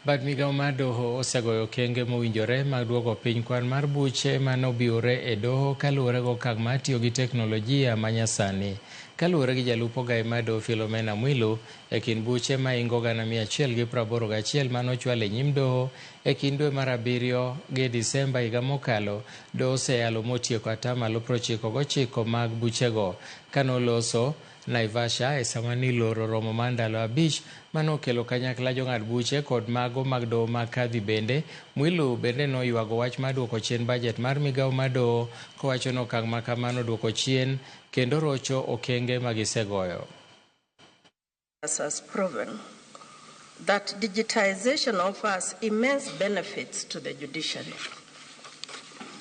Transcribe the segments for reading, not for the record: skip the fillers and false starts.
Bad migao mar doho osegoyo okenge mowinjore mag duoko piny kwan mar buche manobiwore e doho kaluwore gi okang' mar tiyo gi teknolojia manyasani. Kaluwore gi jalup ogaye mar doho Philomena Mwilu, e kind buche maingo 181 manochwal e nyim doho e kind dwe mar abiriyo gi Disemba higa mokalo, doho oseyalo motieko atamalo 99 mag buchego. Kanoloso Naivasha e sama niloro romo mar ndalo 5 manokelo kanyakla jong'ad buche kod mago mag doho mag kadhi bende. Mwilu bende noywago wach mar duoko chien bajet mar migao mar doho kowacho ni okang' ma kamano duoko chien kendo rocho okenge magisegoyo. Has proven that digitization offers immense benefits to the judiciary.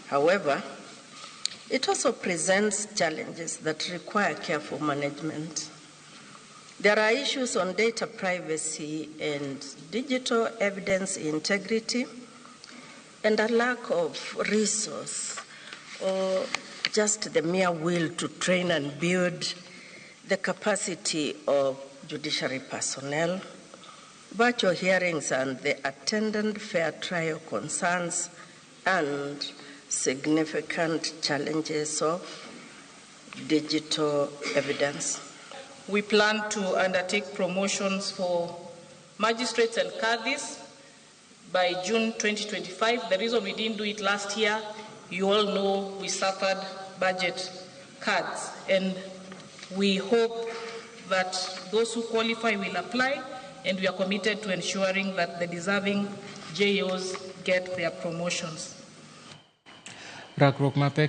However, it also presents challenges that require careful management. There are issues on data privacy and digital evidence integrity, and a lack of resource or just the mere will to train and build the capacity of judiciary personnel. Virtual hearings and the attendant fair trial concerns, and significant challenges of digital evidence. We plan to undertake promotions for magistrates and cadis by June 2025. The reason we didn't do it last year, you all know we suffered budget cuts, and we hope that those who qualify will apply, and we are committed to ensuring that the deserving JOs get their promotions. Rakruok mapek.